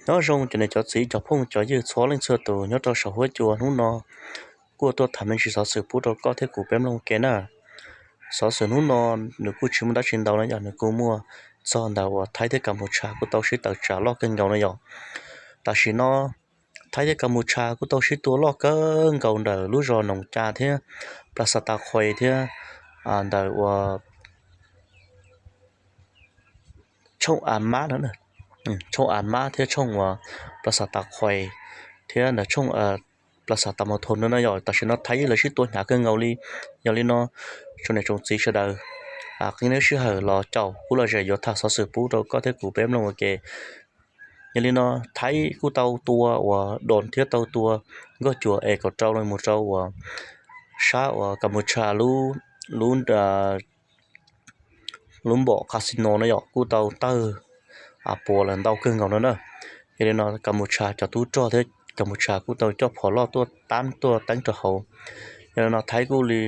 Nyob zoo cov niam cov txiv cov phooj cov ywg txhua leej txhua tus nyob rau saum huab cua hnub no, kuj tuaj tham me ntsis xov xwm pub rau koj thiab kuv peb mloog ke na. Xov xwm hnub no nws kuj tsis muaj dab tsi ntau no yog nws kuj muaj txog ntawm uas Thaib thiab Kas Mus Tshas kuj tau sib tawm tsam loj kawg nkaus no yog. Tam sim no Thaib thiab Kas Mus Tshas kuj tau sib tua loj kawg nkaus ntawm lub zos Noos Cas thiab Plas Xas Tas Khuais thiab ntawm uas tshooj A Mab no, tshooj A Mab thiab tshooj uas Plas Xas Tas Khuais thiab ntawm tshooj Plas Xas Tas Mus Thos no no yog tam sim no Thaib yeej lawv sib tua hnyav kawg nkaus li. Yog li no tsoom niam tsoom txiv sawv daws, qee nej sij hawm los caum kuv los zem yuav tham xov xwm pub rau koj thiab kuv peb mloog ua ke. Yog li no Thaib kuj tau tua uas Doos thiab tau tua Nkauj Cuam Es kaum rau los mus rau uas sab uas Kas Mus Tshas lub lub npom casino no yog kuj tau tawg puas lawm ntau kawg nkaus no na. Yog li no Kas Mus Tshas cov tub rog thiab Kas Mus Tshas kuj tau coj phom loj tuaj tab tuaj teeb rau hauv. Yog li no Thaib kuj li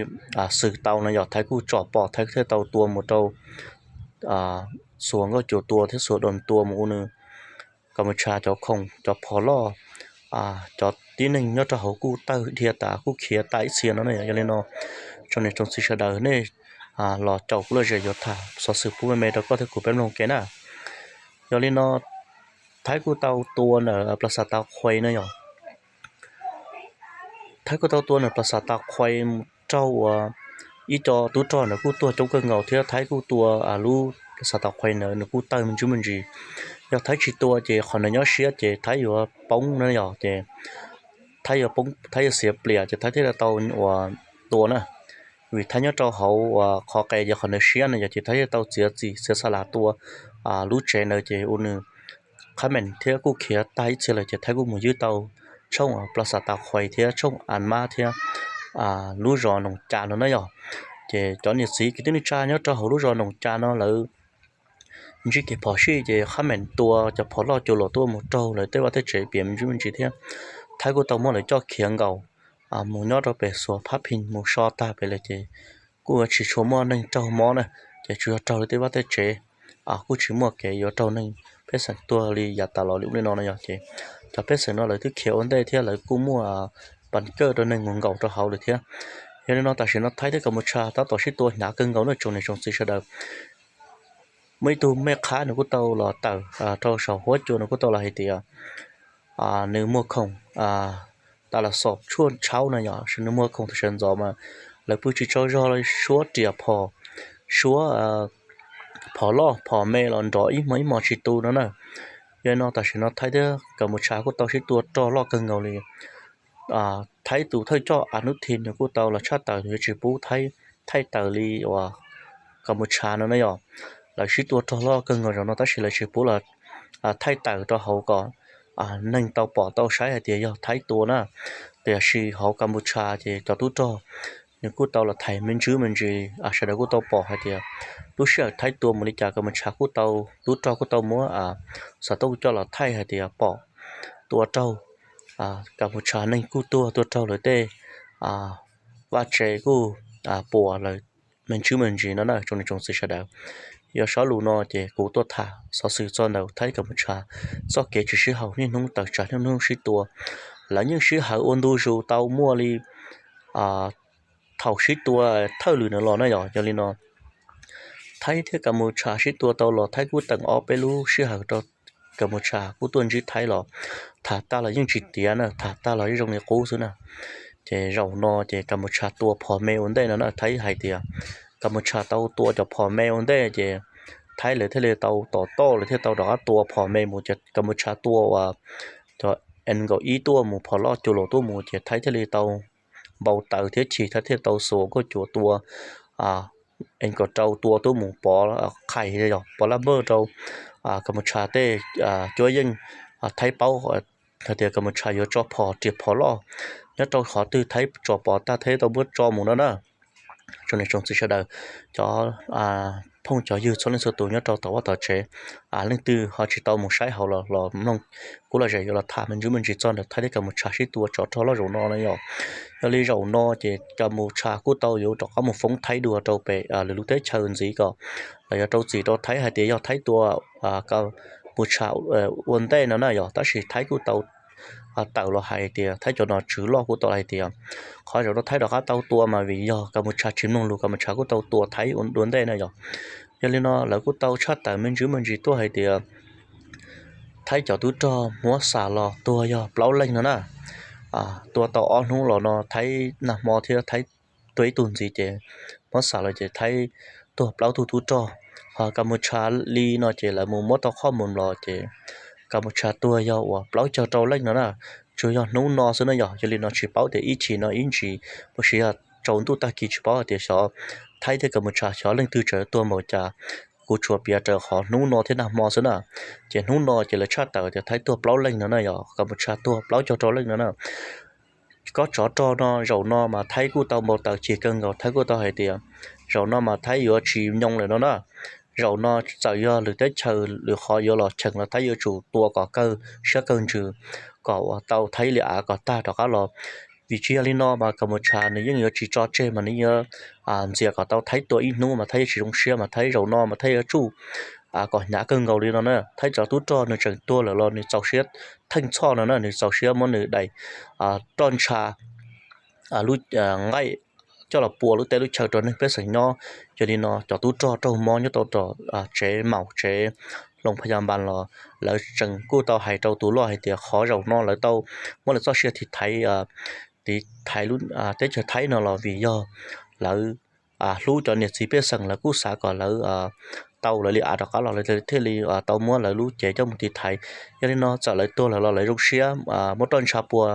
xwm tau no yog Thaib kuj tsom pom Thaib thiaj tau tua mus rau xuas Nkauj Cuam tua thiab xuas Doos tua mus ua nws Kas Mus Tshas cov khoom cov phom loj, cov tib neeg nyob rau hauv kuj tawg dhia tas kuj khiav tas ib txhia no na. Yog li no tsoom niam tsoom txiv sawv daws nej los caum kuv los zem yuav tham xov xwm pub me me rau koj thiab kuv peb mloog ke na. Yog li no Thaib kuj tau tua ntawm Plas Xas Tas Khuais no yog Thaib kuj tau tua ntawm Plas Xas Tas Khuais mus raug uas ib co tub rog ntawd kuj tuag coob kawg nkaus thiab Thaib kuj tua lub Plas Xas Tas Khuais ntawd nws kuj tawg me ntsis me ntsis. Yog Thaib tsis tua ces qhov ntawd nyob siab ces Thaib yuav poob no yog ces Thaib yuav poob, Thaib yuav xiav pliam ces Thaib thiaj li tau uas tua na. Vim Thaib nyob rau hauv uas qhov qes ces qhov ntawd siab no yog ces Thaib thiaj tau txiav txim txiav xa las tua lub tsev ntawd ces ua nws qhab meem thiab kuj khiav tag ib txhia lawm ces Thaib kuj mus ywg tau tshooj Plas Xas Tas Khuais thiab tshooj A Mab thiab lub zos Noos Cas no na yog. Ces cov niam txiv kwv tij neej tsa nyob rau hauv lub zos Noos Cas no lawv ntsib kev phom sij ces qhab meem tua cov phom loj cua luam tuaj mus raug lawv tej vaj tej tsev piam me ntsis me ntsis thiab Thaib kuj tau muab lawv coj khiav nkaus mus nyob rau pem xuas phab phi mus so tag pem lawm ces kuj yuav tsis tshua muaj neeg raug mob na, ces tsuas yog raug lawv tej vaj tej tsev, kuj tsis muaj kev yuav raug neeg pej xeem tuag li yav tas los li ub li no no yog ces cov pej xeem no lawv twb khiav ua ntej thiab lawv kuj muaj pas kawj rau neeg mus nkaum rau hauv lawm thiab. Yog li no tam sim no Thaib thiab Kas Mus Tshas tab tom sib tua hnyav kawg nkaus na tsoom niam tsoom txiv sawv daws. Muaj ib tug mej qhab nws kuj tau los tawm rau saum huab cua nws kuj tau los hais tias nws muag khoom tas los xom tshuaj tshauv no yog nws muag khoom tas sawv ntxov mas lawv pw tsis tsaug zog li, suab riam phom, suab phom loj phom me los nrov ib hmo ib hmo tsis tu no na. Yog li no tam sim no Thaib thiab Kas Mus Tshas kuj tau sib tua rog loj kawg nkaus li. Thaib tus thawj coj A Nub Thi nws kuj tau los tshaj tawm yuav tsis pub Thaib thaij tawm li uas Kas Mus Tshas no na yog. Lawv sib tua rog loj kawg nkaus zaum no tab sis lawv tsis pub los thaij tawm rau hauv kom neeg tau pom tau saib hais tias yog Thaib tua na. Tiam sis hauv Kas Mus Tshas ces cov tub rog nws kuj tau los thaij me ntsis me ntsis, sawv daws kuj tau pom hais tias lub sij hawm Thaib tua mus li cas Kas Mus Tshas kuj tau, tub rog kuj tau muab xov tooj coj los thaij hais tias pom tua raug Kas Mus Tshas neeg kuj tuag, tua raug lawv tej vaj tsev kuj puas lawm me ntsis me ntsis no na tsoom niam tsoom txiv sawv daws. Yog sab lus no ces kuv tuaj tham xov xwm txog ntawm Thaib Kas Mus Tshas txoj kev tsis sib haum niaj hnub tawm tsam niaj hnub sib tua. Lawv yeej sib hawm ua ntu zus tau muaj li thaum sib tua thawj lwm no los na yog. Yog li no Thaib thiab Kas Mus Tshas sib tua tau los Thaib kuj teem ob peb lub sij hawm rau Kas Mus Tshas kuj tuaj ntsib Thaib los tham tag los yeej tsis tiav na, tham tag los yeej zoo li qub xwb na. Ces zaum no ces Kas Mus Tshas tua phom me ua ntej no na, Thaib hais tias Kas Mus Tshas tau tua cov phom me ua ntej ces Thaib lawv thiaj li tau tom toj, lawv thiaj tau rov qab tua phom me mus ces Kas Mus Tshas tua uas cov M kaum ib tuaj mus, phom loj cua luam tuaj mus ces Thaib thiaj li tau npau taws thiab chim, Thaib thiaj tau xuas Nkauj Cuam tua, M kaum rau tua tuaj mus pov qhais yog pov laj npawj rau Kas Mus Tshas tej cuab yeej. Thaib paub hais tias Kas Mus Tshas yuav tso phom riam phom loj nyob rau qhov twg Thaib tso pov tag Thaib tau muab tso mus no na. Tsoom niam tsoom txiv sawv daws, cov phooj cov ywg txhua leej txhua tus nyob rau tom vaj tom tsev, leej twg ho tsis tau mus saib hauv los los mloog kuv lom zem yuav los tham me ntsis me ntsis txog ntawm Thaib thiab Kas Mus Tshas sib tua tsov rog loj zaum no na yom. Yog li zaum no ces Kas Mus Tshas kuj tau yuav rov qab mus foob Thaib dua rau pem lwm lub teb chaws ntxiv kom los yuav rau txim rau Thaib hais tias yog Thaib tua Kas Mus Tshas ua ntej no na yog, tab sis Thaib kuj tau tawm los hais tias, Thaib cov nom tswv loj kuj tau hais tias, qhov zaum no Thaib rov qab tau tua mas vim yog Kas Mus Tshas tsis mloog lus, Kas Mus Tshas kuj tau tua Thaib ua ntej na yog. Yog li no lawv kuj tau tshaj tawm me ntsis me ntsis tuaj hais tias Thaib cov tub rog muab xam los tuag yog plaub leeg no na. Tua tau ob hnub los no Thaib nag hmo thiab Thaib tuag ib tug ntxiv ces muab xam los ces Thaib tuag plaub tug tub rog. Ho Kas Mus Tshas li no ces lawv mus muab tau qhov mus los ces Kas Mus Tshas tuag yog uas plaub caug rau leej no na. Tsuas yog hnub no xwb na yog, yog li no tsis paub tias ib chim no ib ntsis, tab sis yog tsaus ntuj tag kis tsis paub hais tias xyov Thaib thiab Kas Mus Tshas xyov leej twg tseem tuag npaum cas. Kuv tsuas piav raws qhov hnub no thiab nag hmo xwb na. Ces hnub no ces lawv tshaj tawm tias Thaib tuag plaub leeg no na yog, Kas Mus Tshas tuag plaub caug rau leej no na. Kob tsov rog no zaum no mas Thaib kuj tau npau taws cig kawg nkaus, Thaib kuj tau hais tias zaum no mas Thaib yuav tsis nyoo lawm no na. Zaum no txawm yog lwm teb chaws lwm qhov yuav los cheem los Thaib yuav tsum tua kom kawg siab kawg ntsws kom uas tau Thaib li av kom tag rov qab los. Vim tsis yog li no mas Kas Mus Tshas nws yeej yuav tsis tso tseg mas nws yuav ntxias kom tau Thaib tua ib hnub mas Thaib yuav tsis zoo siab mas Thaib zaum no mas Thaib yuav tsuj kom hnyav kawg nkaus li no na. Thaib cov tub rog nws tseem tuag lawm los nws txaus siab theej txhoj no na, nws txaus siab muab nws daim roj ntsha nqaij coj los pua lub teb lub chaw rau neeg pej xeem nyob. Yog li no cov tub rog raug mob nyob rau tom tsev maum tsev Loos Phas Yas Npas los lawv tseem kuj tau hais rau tus loj hais tias qhov zaum no lawv tau muab lawv txoj sia tiv thaiv, tiv thaiv teb chaws Thaib no los vim yog lawv hlub cov niam txiv pej xeem, lawv kuj xav kom lawv tau lawv li av rov qab los lawv thiaj li tau muab lawv lub cev coj mus tiv thaiv. Yog li no txawm lawv tuag lawm los lawv zoo siab muab roj ntsha pua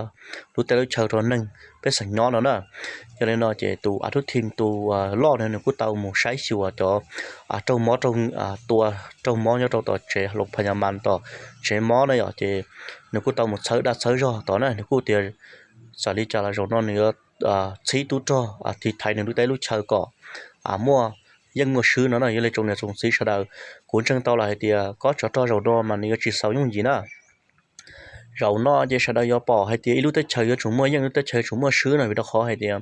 lub teb lub chaw rau neeg pej xeem nyob no na. Yog li no ces tus a thub thim tus loj no nws kuj tau mus saib xyuas cov raug mob, tua raug mob nyob rau tom tsev Loos Phas Yas Npas tom tsev mob na yom, ces nws kuj tau mus txhawb dag txhawb zog tod na, nws kuj tias txawm li cas los zaum no nws yuav txhib tub rog tiv thaiv nws lub teb lub chaw kom muaj yeej muaj swb no na. Yog li tsoom niam tsoom txiv sawv daws, kuv ntseeg tau los hais tias kob tsov rog zaum no mas nws yuav tsis xaus yooj yim na. Zaum no ces sawv daws yuav pom hais tias ib lub teb chaws yuav tsum muaj yeej, lub teb chaws yuav tsum muaj swb no vim rau qhov hais tias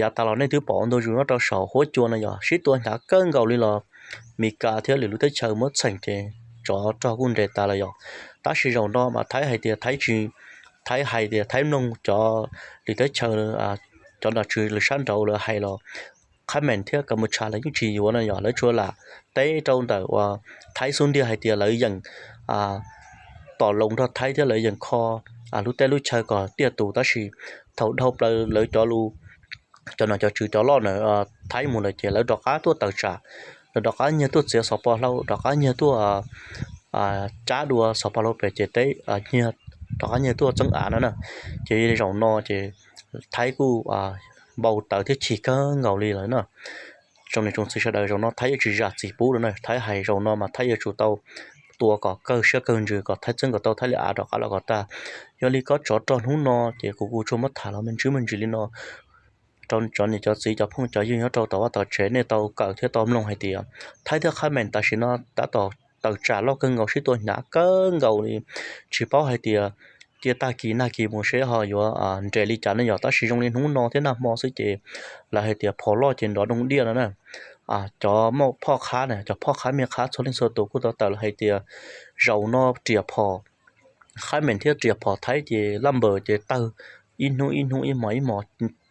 yav tas los nej twb pom ua ntu zus nyob rau saum huab cua no yog sib tua hnyav kawg nkaus li los Mis Kas thiab lwm lub teb chaws muab txheem ces tsov rog kuj nres tas lawm yom. Tab sis zaum no mas Thaib hais tias Thaib tsis, Thaib hais tias Thaib mloog cov lwm teb chaws, cov nom tswv lwm sab nraud lawv hais los Qhab Meem thiab Kas Mus Tshas lawv yeej tsis yuav no yog lawv tsuas lam teb rau ntawm uas Thaib xub ntiag hais tias lawv yeem tom Loos nrog Thaib thiab lawv yeem kho lub teb lub chaw kom tiaj tus, tab sis thaum dhau plaws lawv cov lus, cov nom cov tswv cov loj na, Thaib mus lawm ces lawv rov qab tuaj tawm tsam, lawv rov qab nyiag tuaj txiav xov pos hlau, rov qab nyiag tuaj cab dua xov pos hlau pem ces teb, nyiag, rov qab nyiag tuaj txeeb av no na. Ces zaum no ces Thaib kuj npau taws thiab chim kawg nkaus li lawm na. Tsoom niam tsoom txiv sawv daws, zaum no Thaib yuav tsis zam txim pub lawm na. Thaib hais zaum no mas Thaib yuav tsum tau tua kom kawg siab kawg ntsws kom Thaib txeeb kom tau Thaib li av rov qab los kom tag. Yog li kob tsov rog hnub no ces kuv kuj tsuas muab tham los me ntsis me ntsis li no rau cov niam cov txiv cov phooj cov ywg nyob rau tom vaj tom tsev nej tau kawm thiab tau mloog hais tias Thaib thiab Qhab Meem tam sim no tab tom tawm tsam loj kawg nkaus sib tua hnyav kawg nkaus li. Tsis paub hais tias cia tag kis nag kis mus seb ho yuav nres li cas ne yom, tab sis zoo li hnub no thiab nag hmo xwb ces lawv hais tias phom loj ces nrov doog diaj no na. Cov muaj phoj qhab na, cov phoj qhab me qhab txhua leej txhua tus kuj tau tawm los hais tias zaum no riam phom Qhab Meem thiab riam phom Thaib ces laj npaws ces tawg ib hnub ib hnub ib hmos ib hmos,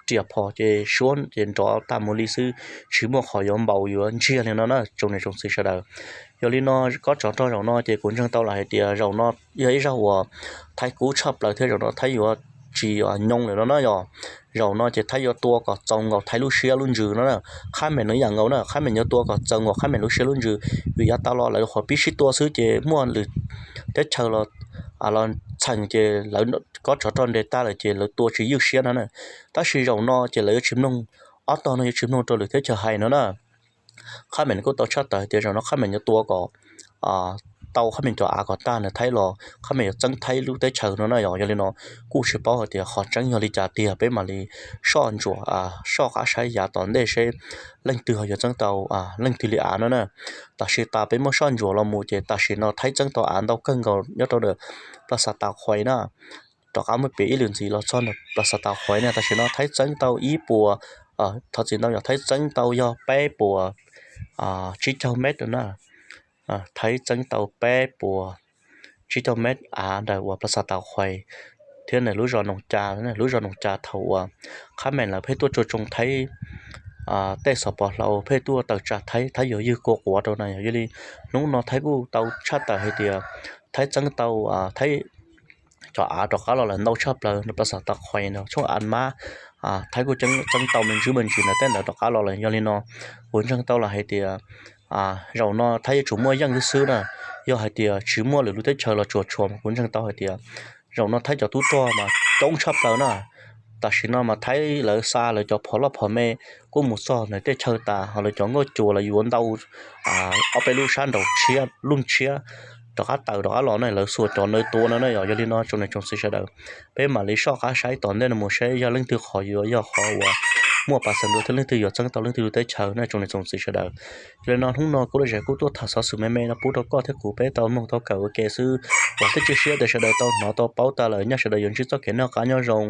riam phom ces suab ces nrov tag mus li xwb, tsis muaj qhov yuav npaum yuav ntsiag li no na tsoom niam tsoom txiv sawv daws. Yog li no kob tsov rog zaum no ces kuv ntseeg tau lawm hais tias zaum no yog ib zaug uas Thaib kub tshaj plaws thiab zaum no Thaib yuav tsis nyoo lawm no na yom. Zaum no ces Thaib yuav tua kom txaus nkaus Thaib lub siab lub ntsws no na. Qhab Meem no ib yam nkaus na, Qhab Meem yuav tua kom txaus nkaus Qhab Meem lub siab lub ntsws, vim yav tas los lawv qhuav pib sib tua xwb ces muaj lwm teb chaws los txheem ces lawv kob tsov rog nres tag lawm ces lawv tua tsis ywj siab no na. Tab sis zaum no ces lawv yuav tsis mloog, ob tog no yuav tsis mloog rau lwm teb chaws hais no na. Qhab Meem kuj tau tshaj tawm hais tias zaum no Qhab Meem yuav tua kom tau Qhab Meem cov av kom tag na Thaib los Qhab Meem yuav txeeb Thaib lub teb chaws no na yom. Yog li no kuj tsis paub hais tias qhov tseeb yog li cas tiag, peb mam li soj ntsuam soj qab saib yav tom ntej seb leej twg ho yuav txeeb tau leej twg li av no na. Tam sim tas peb muab soj ntsuam los mus ces tam sim no Thaib txeeb tau av ntau kawg nkaus nyob rau ntawm Plas Xas Tas Khuais na. Rov qab muab piav ib lwm ntxiv los txog ntawm Plas Xas Tas Khuais na, tam sim no Thaib txeeb tau ib puas, thov txim ntau yog Thaib txeeb tau yog peb puas tsib caug mev na. Thaib txeeb tau peb puas tsib caug mev av ntawm uas Plas Xas Tas Qhuais thiab ntawm lub zos Noos Cas, lub zos Noos Cas thaum uas qhab meem lawv pheej tuaj tsuag tsoo Thaib tej xov pos hlau pheej tuaj tawm tsam Thaib, Thaib yuav ywg kua quav rau na yog. Yog li hnub no Thaib kuj tau tshaj tawm hais tias Thaib txeeb tau Thaib cov av rov qab los lawm ntau tshaj plaws no, Plas Xas Tas Qhuais no, Tshooj As Mab, Thaib kuj txeeb tau me ntsis me ntsis ntawm tej ntawd rov qab los lawm. Yog li no kuv ntseeg tau los hais tias zaum no Thaib yuav tsum muaj yeej xwb xwb na. Yog hais tias tsis muaj lwm lub teb chaws los tsuam tsuam mas kuv ntseeg tau hais tias zaum no Thaib cov tub rog mas coob tshaj plaws na. Tam sim no mas Thaib lawv xa lawv cov phom loj phom me kuj mus txog ntawm tej chaw tas, ho lawv cov nkauj cuas los yuav ntau ob peb lub sab nraud tshiab lub tshiab rov qab tawm rov qab los na, lawv xuas cov ntawd tua no na yog. Yog li no tsoom niam tsoom txiv sawv daws, peb mam li soj qab saib tom ntej no mus seb yog leej twg qhov yuav yog qhov uas muaj pas xeem dua thiab leej twg yuav txeeb tau leej twg lub teb chaws na tsoom niam tsoom txiv sawv daws. Yog li no hnub no kuv lom zem kuj tuaj tham xov xwm me me no pub rau koj thiab kuv peb tau mloog tau kawm ua ke xwb. Vam thiab cia siab tias sawv daws tau hnov tau paub tas lawm nyaj sawv daws yuav ntsib txoj kev noj qab nyob zoo.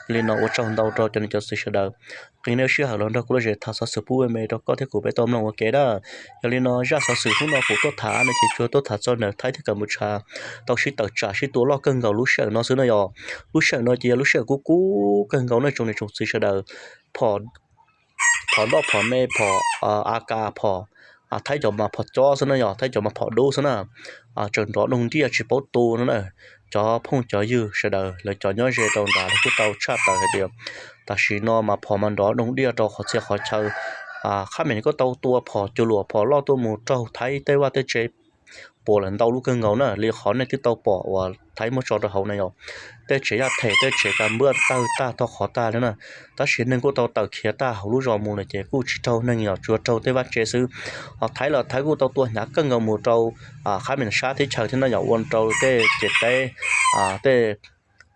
Yog li no ua tsaug ntau rau cov niam cov txiv sawv daws qee nej sij hawm los nrog kuv lom zem tham xov xwm pub me me rau koj thiab kuv peb tau mloog ua ke na. Yog li no zaj xov xwm hnub no kuv tuaj tham no ces tsuas tuaj tham txog ntawm Thaib thiab Kam Pu Tsha tau sib tawm tsam sib tua loj kawg nkaus lub sij hawm no xwb na yog. Lub sij hawm no ces yog lub sij hawm kub kub kawg nkaus nej tsoom niam tsoom txiv sawv daws. Phom, phom loj phom me, phom A K, phom Thaib cov mas phom cob xwb na yog, Thaib cov mas phom dub xwb na. Tseem nrov doog diaj tsis paub tu no na. Cov phooj cov ywg sawv daws lawv cov nyob ze rau nrad lawv kuj tau tshaj tawm hais tias tam sim no mas phom mas nrov doog diaj rau qhov txhia qhov chaw. Qhab meem kuj tau tua phom cuag luam phom loj tuaj mus raug Thaib tej vaj tej tsev puas lawm ntau lub kawg nkaus na, li qhov nej twb tau pom uas Thaib muab tso rau hauv na yog. Tej tsev yaj them tej tsev kas npab tawg tag tog qhov tag li na. Tab sis neeg kuj tau tawm khiav tag hauv lub zos mus lawm ces kuj tsis raug neeg yog tsuas raug tej vaj tsev xwb. Ho Thaib los Thaib kuj tau tua hnyav kawg nkaus mus rau qhab meem sab teb chaws thiab na yog, ua rau tej ciam teb, tej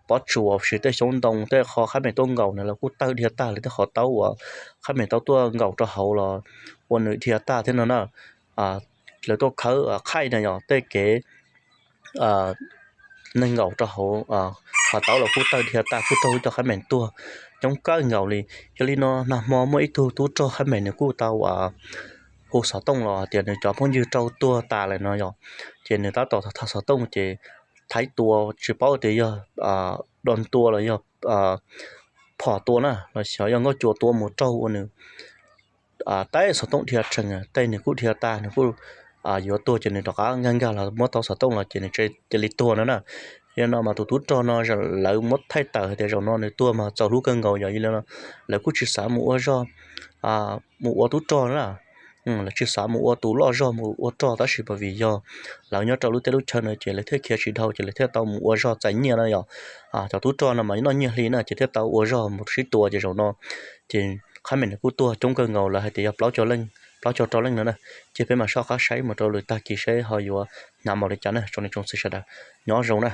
pob tsuas sis tej xyoob ntoo tej qhov qhab meem tuaj nkaum na los kuj tawg dhia tag li, tej qhov taub uas qhab meem tau tuaj nkaum rau hauv los ua nws dhia tag thiab no na. Lawv tuaj khawb qhaij na yog tej kev neeg nkaum rau hauv qhov taub los kuj tawg dhia tag kuj raug cov qhab meem tuag coob kawg nkaus li. Yog li no nag hmo muaj ib tug tub rog qhab meem nws kuj tau hu xov tooj los tias nws cov phooj ywg raug tuag tas lawm no yog. Ces nws tab tom tham xov tooj ces Thaib tua tsis paub tias yog do tua los yog phom tua na los xyov yog nkauj cuas tua mus raug ua nws tej xov tooj dhia rhees, tej nws kuj dhia tag nws kuj yuav tuag ces nws rov qab nkag nkag los muab tau xov tooj los ces nws cia li tuag no na. Yog no mas tus tub rog no lawv muab thaij tawm hais tias zaum no nws tuag mas txaus hlub kawg nkaus yog. Yog li no lawv kuj tsis xav mus ua zog, mus ua tub rog na. Lawv tsis xav mus ua tus loj zog mus ua rog tab sis vim yog lawv nyob rau lub teb lub chaw no ces lawv thiaj khiav tsis dhau ces lawv thiaj tau mus ua zog txais nyiaj no yog. Cov tub rog no mas noj nyiaj hli na ces thiaj tau ua zog mus sib tua ces zaum no ces qhab meem nws kuj tuag coob kawg nkaus lawv hais tias yog plaub caug leej, plaub caug rau leej no na. Ces peb mam soj qab saib mus rau lwm tag kis seb ho yuav hnyav npaum li cas na tsoom niam tsoom txiv sawv daws. Nyob zoo na.